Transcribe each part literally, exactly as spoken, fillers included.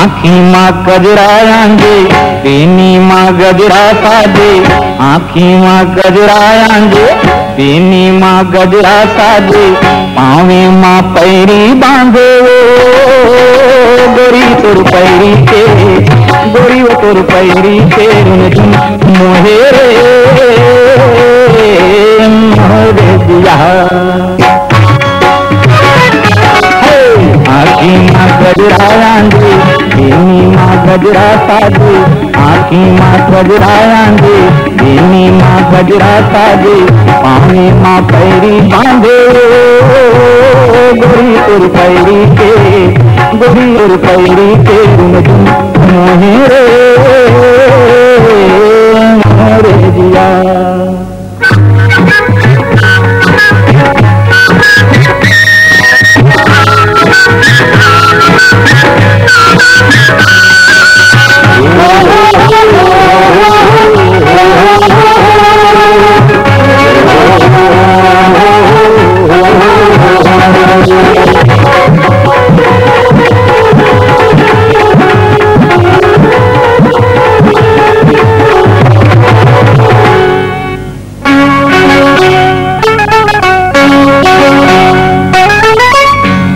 आँखी मा कजरा आंजे, पेनी मा गजरा साजे, आँखी मा कजरा आंजे, पेनी मा गजरा साजे, पाँवे मा पैरी बांधे ओ गोरी तोर पैरी के, गोरी ओ तोर पैरी के रुनझुन मोहे रे, मोहे रे जिया। हे, आँखी मा गजरा आंजे, पेनी मा गजरा साजे, आँखी मा गजरा आंजे, पेनी मा गजरा साजे, पाँवे मा पैरी बांधे ओ गोरी तोर पैरी के, गोरी तोर पैरी के रुनझुन मोहे रे, मोहे रे जिया।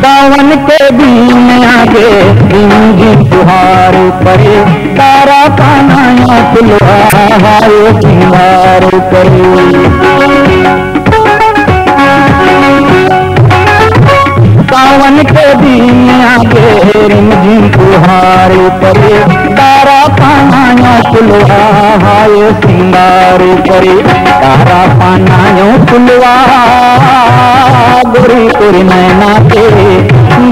सावन के दिन आगे, रिमझिम फुहार परे, तारा कान्हा फुलवा हाय सिंगार परे। सावन के दिन आगे, रिमझिम फुहार परे, तारा कान्हा फुलवा हाय सिंगार परे, तारा कान्हा फुलवा, गोरी तोर नैना के,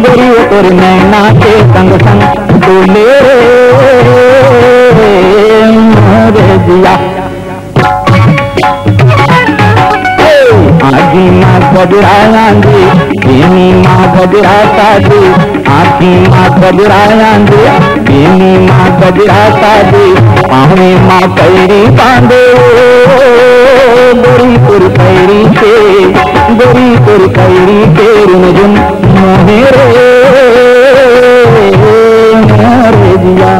गोरी तोर नैना के संग संग डोले रे मोरे जिया। आँखी मा गजरा आंजे, पेनी मा गजरा साजे, आँखी मा गजरा आंजे, पेनी मा गजरा साजे, पाँवे मा पैरी बांधे ओ गोरी तोर पैरी के, गोरी तोर पैरी के रुनझुन मोहे रे, मोहे रे जिया।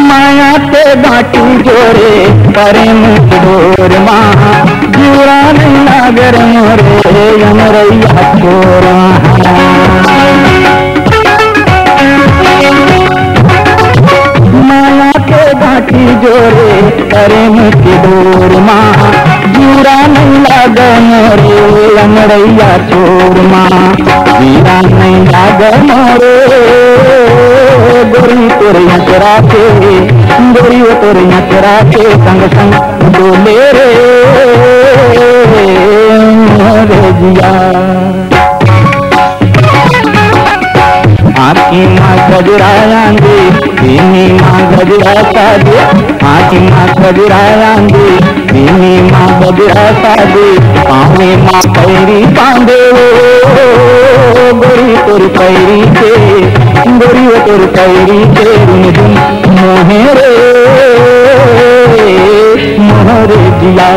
माया के गांठी जोरे प्रेम के डोर मा, जुड़ा नहीं लागे रे मोरे अमरैया छोर मा। माया के गांठी जोरे प्रेम के डोर मा, जुड़ा नहीं लागे मोरे अमरैया छोर मा, जुड़ा नहीं लागे मोरे। गोरी तोर अचरा के, गोरी ओ तोर अचरा के संग संग डोले रे मोरे जिया। आँखी मा गजरा आंजे, पेनी मा गजरा साजे, आँखी मा गजरा आंजे, पेनी मा गजरा साजे, पाँवे मा पैरी बांधे ओ गोरी तोर पैरी के, गोरी ओ तोर पैरी के रुनझुन मोहे रे, मोहे रे जिया।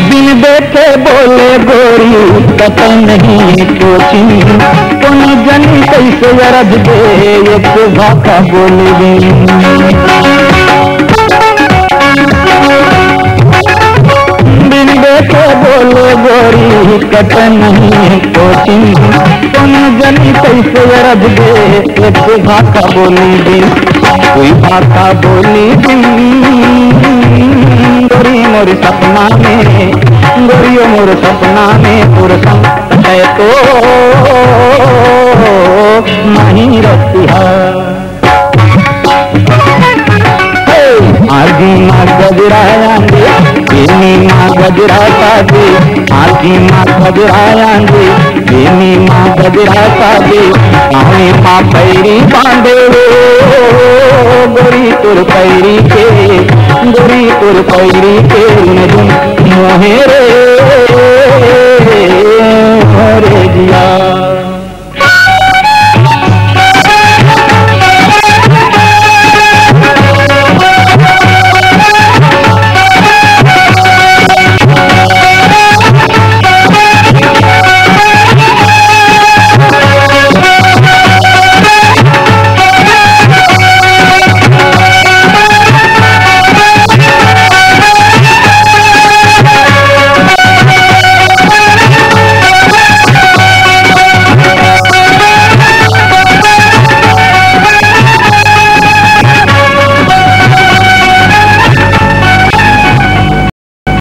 बिन देखे बोले गोरी, कतई नहीं कोचिंग, कोनो जनी कैसे अरज दे, एक भाखा बोले दे। कट नहीं कोचिंग, तुम जनी कैसे अरज दे, एक भाखा बोली दिन, कोई भाखा बोली दिन। गोरी मोर सपना में, गोरियो मोर सपना में, तोर संग है तो नहीं रहती है। आगी माँ गजरा आंदे, बेनी माँ गजरा साजे। आगी माँ गजरा आंदे, बेनी माँ गजरा साजे। पावे माँ पैरी बांधे हो, गोरी तोर पैरी के, गोरी तोर पैरी के, रुन झुन मोहे रे, मोरे जिया।